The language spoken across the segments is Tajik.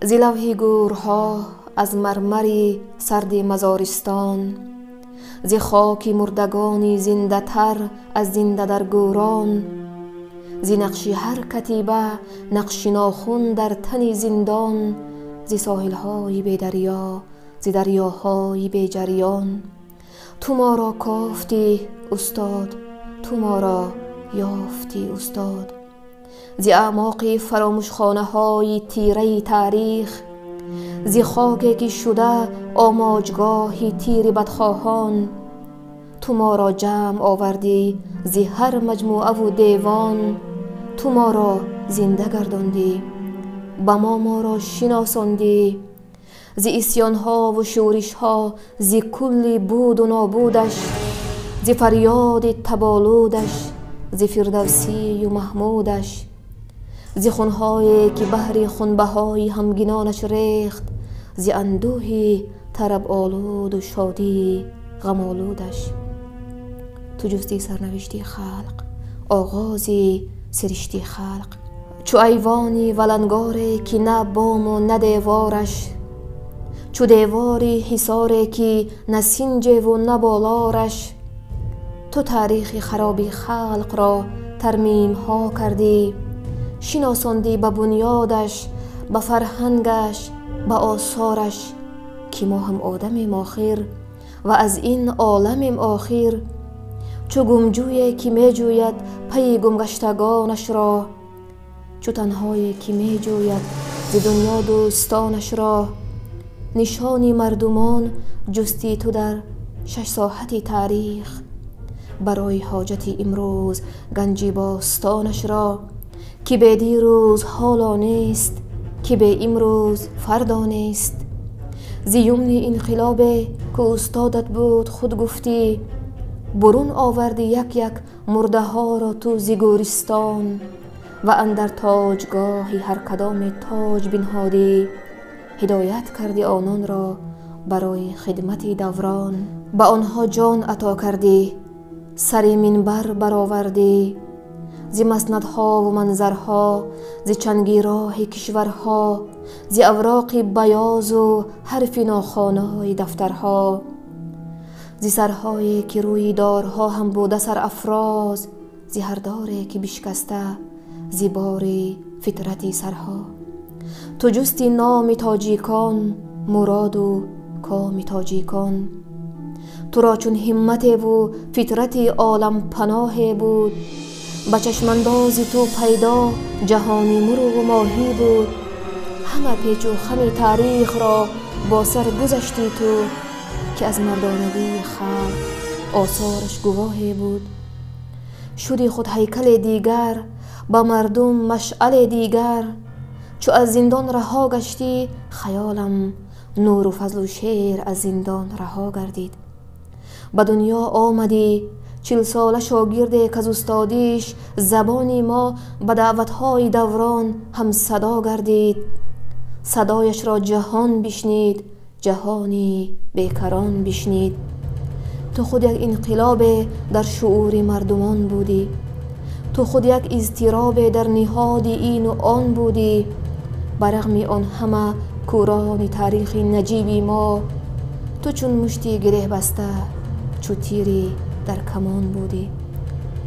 Зи лавҳи гӯрҳо, аз мармари сарди мазористон, зи хоки мурдагони зиндатар аз зинда дар гӯрон, зи нақши ҳар катиба нақши нохун дар тани зиндон, зи соҳилҳои бедарё, зи дарёҳои беҷариён. Ту моро кофтӣ, устод, ту моро ёфтӣ, устод. Зи аъмоқи фаромӯшхонаҳои тираи таърих, зи хоке ки шуда омоҷгоҳи тири бадхоҳон, ту моро ҷамъ овардӣ зи ҳар маҷмӯаву девон, ту моро зинда гардондӣ, ба мо моро шиносондӣ, зи исьёнҳову шӯришҳо, зи кулли буду нобудаш, зи фарёди таболудаш, зи фирдавсию маҳмудаш, зи хунҳое ки баҳри хунбаҳои ҳамгинонаш рехт, зи андӯҳи тараболуду шодии ғамолудаш. Ту ҷусти сарнавишти халқ, оғози сиришти халқ, чу айвони валангоре ки на бому на девораш, чу девори ҳисоре ки на синҷеву на болораш. Ту таърихи хароби халқро тармимҳо кардӣ, шиносондӣ ба бунёдаш, ба фарҳангаш, ба осораш, ки мо ҳам одамем охир ва аз ин оламем охир. Чу гумҷӯе ки меҷӯяд пайи гумгаштагонашро, чу танҳое ки меҷӯяд зи дунё дӯстонашро, нишони мардумон ҷусти ту дар шаш соҳати таърих, барои ҳоҷати имрӯз ганҷи бостонашро, ки бе дирӯз ҳоло нест, ки бе имрӯз фардо нест. Зи юмни инқилобе ку устодат буд худ гуфтӣ, бурун оварди як як мурдаҳоро ту зи гӯристон ва андар тоҷгоҳи ҳар кадоме тоҷ бинҳодӣ, ҳидоят карди ононро барои хидмати даврон, ба онҳо ҷон ато кардӣ, сари минбар баровардӣ, зи маснадҳову манзарҳо, зи чанги роҳи кишварҳо, зи авроқи баёзу ҳарфи нохонои дафтарҳо, зи сарҳое ки рӯи дорҳо ҳам буда сарафроз, зи ҳар доре ки бишкаста зи бори фитрати сарҳо. Ту ҷусти номи тоҷикон, муроду коми тоҷикон. Туро чун ҳимматеву фитрати олампаноҳе буд, ба чашмандози ту пайдо ҷаҳони мурғу моҳӣ буд. Ҳама печу хами таърихро бо сар гузаштӣ ту, ки аз мардонагии халқ осораш гувоҳе буд. Шуди худ ҳайкале дигар, ба мардум машъале дигар. Чу аз зиндон раҳо гаштӣ, хаёлам нуру фазлу шер аз зиндон раҳо гардид. Ба дунё омадӣ чилсола шогирде каз устодиш забони мо ба даъватҳои даврон ҳамсадо гардид. Садояшро ҷаҳон бишнид, ҷаҳони бекарон бишнид. Ту худ як инқилобе дар шуури мардумон будӣ, ту худ як изтиробе дар ниҳоди ину он будӣ. Ба рағми он ҳама кӯрони таърихи наҷиби мо, ту чун мушти гиреҳ баста, чу тири дар камон будӣ.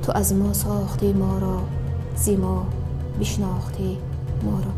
Ту аз мо сохтӣ моро, зи мо бишнохтӣ моро.